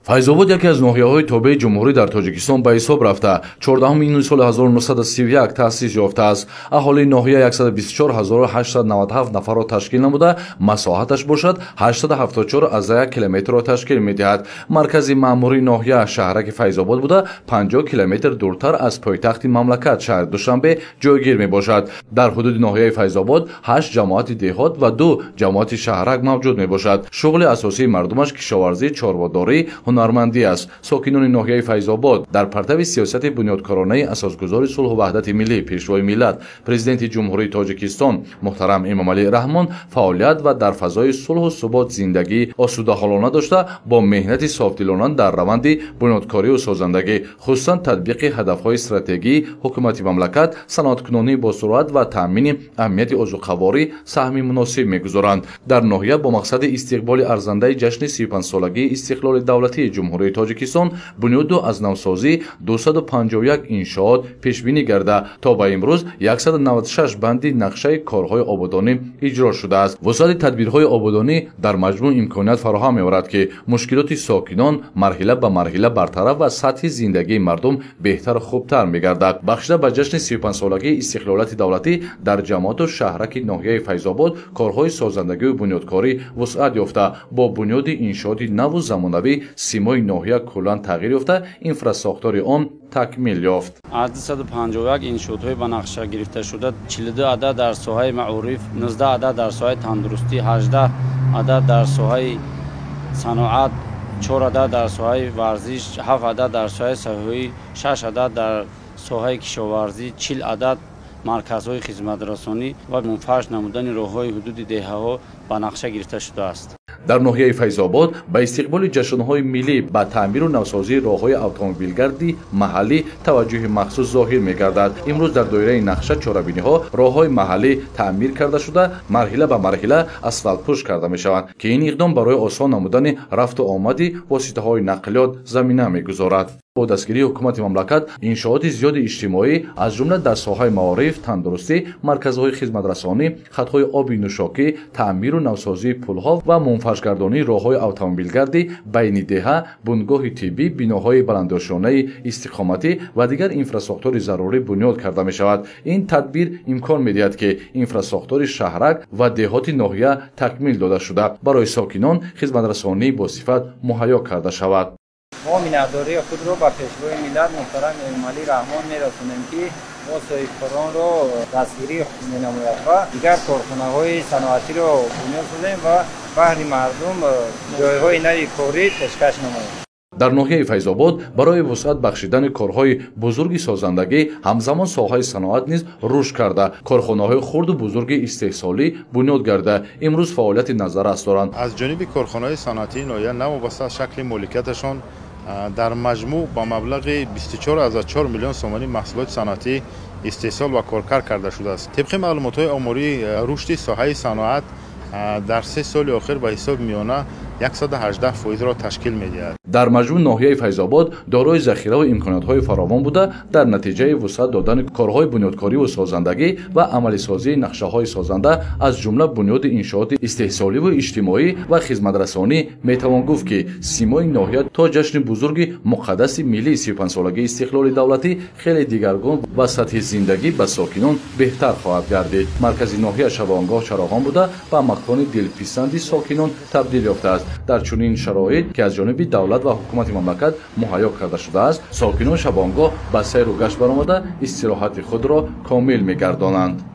Файзобод яке аз ноҳияҳои тобеи ҷумҳурӣ дар Тоҷикистон ба ҳисоб рафта, 14 июни соли 1931 таъсис ёфтааст. Аҳолии ноҳия 124897 нафарро ташкил намуда, масоҳаташ бошад 874,1 километрро ташкил медиҳад. Маркази маъмурии ноҳия шаҳраки Файзобод буда, 50 километр дуртар аз пойтахти мамлакат шаҳри Душанбе ҷойгир мебошад. Дар ҳудуди ноҳияи Файзобод 8 ҷамоати деҳот ва 2 ҷамоати шаҳрак мавҷуд мебошад. Шуғли асосии мардумаш кишоварзӣ, чорводорӣ, ҳунармандӣ аст. Сокинони ноҳияи Файзобод дар партави сиёсати бунёдкоронаи асосгузори сулҳу ваҳдати миллӣ, пешвои миллат, президенти Ҷумҳурии Тоҷикистон муҳтарам Эмомалӣ Раҳмон фаъолият ва дар фазои сулҳу субот зиндагӣ осудаҳолона дошта, бо меҳнати софдилона дар раванди бунёдкорию созандагӣ, хусусан татбиқи ҳадафҳои стратегии ҳукумати мамлакат, саноаткунонии босуръат ва таъмини амнияти озуқаворӣ саҳми муносиб мегузоранд. Дар ноҳия бо мақсади истиқболи арзандаи ҷашни 35-солагии истиқлоли давлатии Ҷумҳурии Тоҷикистон бунёду аз навсозӣ 251 иншоот пешбинӣ гарда, то ба имрӯз 196 банди нақшаи корҳои ободонӣ иҷро шудааст. Вусъати тадбирҳои ободонӣ дар маҷмӯъ имконият фароҳам меорад, ки мушкилоти сокинон марҳила ба марҳила бартараф ва сатҳи зиндагии мардум беҳтару хубтар мегардад. Бахшида ба ҷашни 35-солагии истиқлолияти давлатӣ дар ҷамоату шаҳраки ноҳияи Файзобод корҳои созандагию бунёдкорӣ вусъат ёфта, бо бунёди иншооти наву замонавӣ симои ноҳия куллан тағйир ёфта, инфрасохтори он такмил ёфт. Аз 251 иншоотҳои ба нақша гирифташуда 42 адад дар соҳаи маориф, 19 адад дар соҳаи тандурустӣ, 18 адад дар соҳаи саноат, 4 адад дар соҳаи варзиш, 7 адад дар соҳаи сайёҳӣ, 6 адад дар соҳаи кишоварзӣ, 40 адад марказҳои хизматрасонӣ ва мунфарш намудани роҳҳои ҳудуди деҳаҳо ба нақша гирифта шудааст. Дар ноҳияи Файзобод ба истиқболи ҷашнҳои миллӣ ба таъмиру навсозии роҳҳои автомобилгарди маҳаллӣ таваҷҷӯҳи махсус зоҳир мегардад. Имрӯз дар доираи нақша чорабиниҳо роҳҳои маҳаллӣ таъмир карда шуда, марҳила ба марҳила асфалтпӯш карда мешаванд, ки ин иқдом барои осон намудани рафту омади воситаҳои нақлиёт замина мегузорад. Бо дастгирии ҳукумати мамлакат иншооти зиёди иҷтимоӣ аз ҷумла дар соҳаи маориф, тандурустӣ, марказҳои хизматрасонӣ, хатҳои оби нӯшокӣ, таъмиру навсозии пулҳо ва мунфаршгардонии роҳҳои автомобилгарди байни деҳа, бунгоҳи тиббӣ, биноҳои баландошёнаи истиқоматӣ ва дигар инфрасохтори зарурӣ бунёд карда мешавад. Ин тадбир имкон медиҳад, ки инфрасохтори шаҳрак ва деҳоти ноҳия такмил дода шуда, барои сокинон хизматрасонии босифат муҳайё карда шавад. Мо миннатдории худро ба пешвои миллат муҳтарам Эмомалӣ Раҳмон мерасонем, ки мо соҳибкоронро дастгирӣ менамояд ва дигар корхонаҳои саноатиро бунёд созем ва баҳри мардум ҷойҳои нави корӣ пешкаш намоем. Дар ноҳияи Файзобод барои вусъат бахшидани корҳои бузурги созандагӣ ҳамзамон соҳаи саноат низ рушд карда, корхонаҳои хурду бузурги истеҳсолӣ бунёд гарда, имрӯз фаъолияти назаррас доранд. Аз ҷониби корхонаҳои саноатии ноҳия новобаста аз шакли моликияташон дар маҷмӯъ ба маблағи 24,4 миллион сомонӣ маҳсулоти саноатӣ истеҳсол ва коркард карда шудааст. Тибқи маълумотҳои оморӣ рушди соҳаи саноат дар 3 соли охир ба ҳисоби миёна 118%-ро ташкил медиҳад. Дар маҷмӯъ ноҳияи Файзобод дорои захира ва имкониятҳои фаровон буда, дар натиҷаи вусъат додани корҳои бунёдкориву созандагӣ ва амалисозии нақшаҳои созанда аз ҷумла бунёди иншооти истеҳсоливу иҷтимоӣ ва хизматрасонӣ метавон гуфт, ки симои ноҳия то ҷашни бузурги муқаддаси миллии 35-солагии истиқлоли давлатӣ хеле дигаргун ва сатҳи зиндагӣ ба сокинон беҳтар хоҳад гардид. Маркази ноҳия шабонгоҳ чароғон буда, ба макони дилписанди сокинон табдил ёфтааст. Дар чунин шароит, ки аз ҷониби давлат ва ҳукумати мамлакат муҳайё карда шудааст, сокинон шабонгоҳ ба сайру гашт баромада истироҳати худро комил мегардонанд.